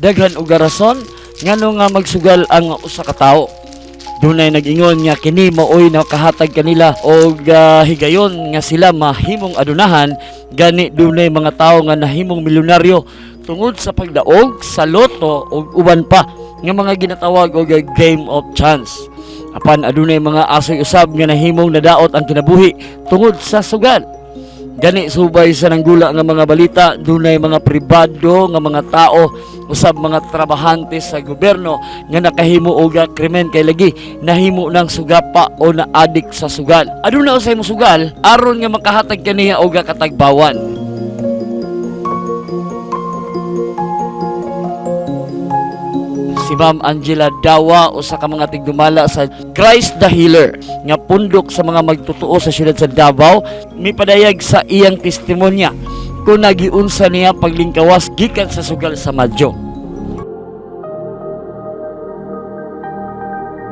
Daghan og rason ngano nga magsugal ang usa ka tawo. Dunay nag-ingon nga kini maoy nakahatag kanila og higayon nga sila mahimong adunahan, gani dunay mga tawo nga nahimong milyonaryo tungod sa pagdaog sa loto ug uban pa nga mga ginatawag og game of chance. Apan adunay mga asoy usab nga nahimong nadaot ang kinabuhi tungod sa sugal. Gani subay sa nanggula nga mga balita, dunay mga pribado nga mga tao usab mga trabahante sa gobyerno nga nakahimo og krimen kay lagi nahimo ng sugapa o na-adik sa sugal. Aduna usay mo sugal aron nga makahatag kaniya og katagbawan. Si Ma'am Angela Dawa, usa ka mga tigdumala sa Christ the Healer nga pundok sa mga magtotoo sa siyudad sa Davao, mipadayag sa iyang testimonya kung nagiunsa niya paglingkawas gikan sa sugal sa Madyo.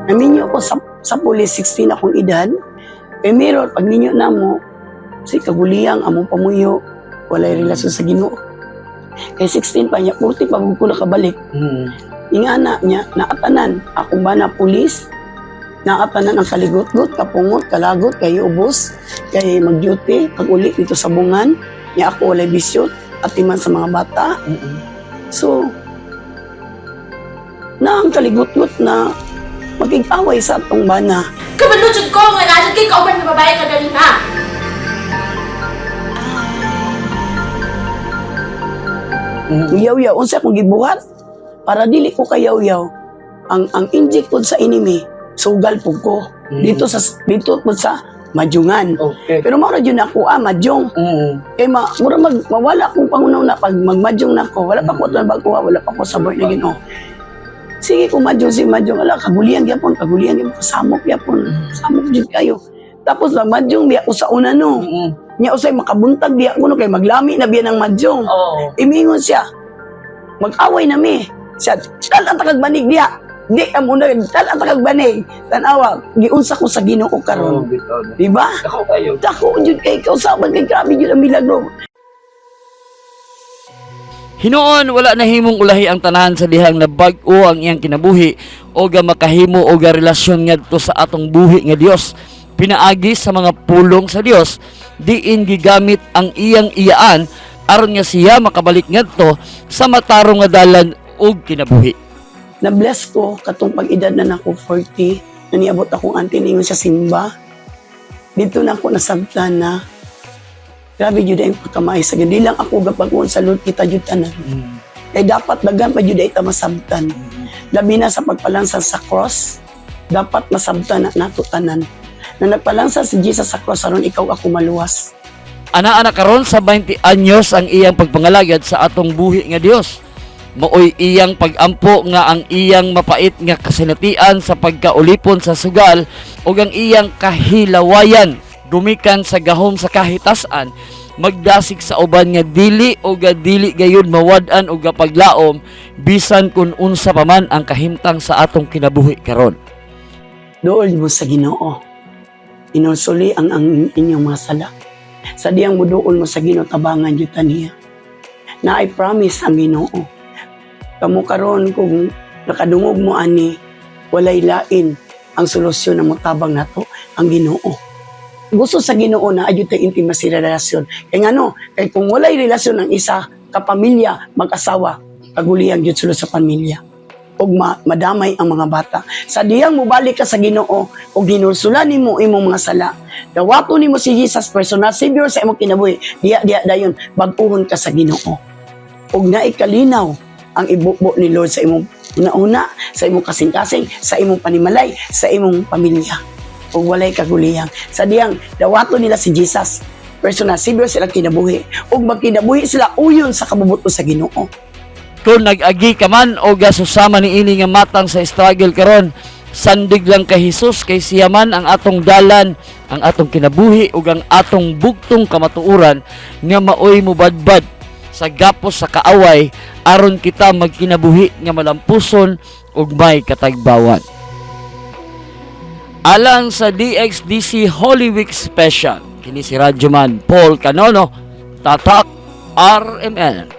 Naminyo ko sa pulis, 16 akong edad. Kay meron, pag ninyo na mo, si kaguliyang among pamuyo, walay relasyon sa Ginoo. Kay 16 pa niya, 40 pa ko nakabalik. Ingana niya, naatanan, akong ba na pulis, naatanan ang kaligot-got, kapungot, kalagot, kay ubos, kay mag-duty, pag uli dito sa bungan, niya ako walay bisyo, atiman sa mga bata. So, na ang kaligot-got na magigaway sa atong bana. Kabalo jud ko nga naa jud kay kauban nga babae ka ganina. Yaw-yaw, unsa akong gibuhat para dili ko kayaw-yaw. Ang inject pod sa enemy, sugal pud ko. Dito pud sa madyungan. Okay. Pero mao ra jud ako madyong. Kay mura mawala akong pangunaw na pag magmadyong na ako, wala pa ko ato bago, wala pa ko sa boy na Ginoo. Sige ko madyong si madyong, ala kagulian gyapon, kagulian gyapon, samok gyapon, samok jud kayo. Tapos magmadyong biya ko sa una no. Nya usay makabuntag biya ko no kay maglami na biya ng madyong. Imingon siya. Mag-away na mi. Siya, dal ang takag banig diya. Di ka muna, dal ang takag banig. Tanawa, giunsa ko sa Ginoo karon. Bitaw. Di ba? Ako kayo. Dako jud kay kausaban kay grabe jud ang milagro. Hinuon wala nahimong ulahi ang tanan sa dihang nabag-o ang iyang kinabuhi o ga makahimo o ga relasyon ngadto sa atong buhi nga Dios. Pinaagi sa mga pulong sa Dios, diin gigamit ang iyang iyaan aron nga siya makabalik ngadto sa matarong nga dalan og kinabuhi. Na-bless ko katong pag-edad na nako 40, na niabot akong auntie ningon sa simba. Dito na ako nasabtan na grabe jud ang pagkamay sa Ginoo. Di lang ako gapag-uon sa Lord, kita jud tanan. Kay dapat daghan pa jud ay ta masabtan. Labi na sa pagpalangsan sa cross, dapat masabtan na nato tanan. Na nagpalangsan si Jesus sa cross aron ikaw ako maluwas. Ana-ana karon sa 20 anyos ang iyang pagpangalagad sa atong buhi nga Dios. Maoy iyang pagampo nga ang iyang mapait nga kasinatian sa pagkaulipon sa sugal ug ang iyang kahilawayan gumikan sa gahom sa kahitasan magdasig sa uban nga dili o ga dili gayud mawad-an og paglaom bisan kun unsa pa man ang kahimtang sa atong kinabuhi karon. Dool mo sa Ginoo. Inulsuli ang inyong mga sala. Sa diyang muduol mo sa Ginoo, tabangan jud ta niya. Na I promise ang Ginoo. Kamo karon kung nakadungog mo ani, walay lain ang solusyon na motabang nato ang Ginoo. Gusto sa Ginoo na adyo tay intimacy relasyon. Kay ngano, kay kung walay relasyon ang isa ka pamilya, mag-asawa, kagulian gyud sila sa pamilya. Ug madamay ang mga bata. Sa diyang mobalik ka sa Ginoo ug hinulsulan nimo imong mga sala, dawaton nimo si Jesus personal savior sa imong kinabuhi, diya diya dayon bag-uhon ka sa Ginoo. Ug naikalinaw ang ibubo ni Lord sa imong una-una, sa imong kasing-kasing, sa imong panimalay, sa imong pamilya. Ug walay kaguliyang. Sa diyang dawaton nila si Jesus personal savior sila kinabuhi, ug magkinabuhi sila uyon sa kabubuto sa Ginoo. Kung nag-agi ka man o gasusama ni ini nga matang sa struggle karon, sandig lang kay Hesus kay siya man ang atong dalan, ang atong kinabuhi ug ang atong bugtong kamatuoran nga maoy mubadbad sa gapos sa kaaway aron kita magkinabuhi nga malampuson ug may katagbawan. Alang sa DXDC Holy Week Special, kini si Radyoman Paul Canono, Tatak RMN.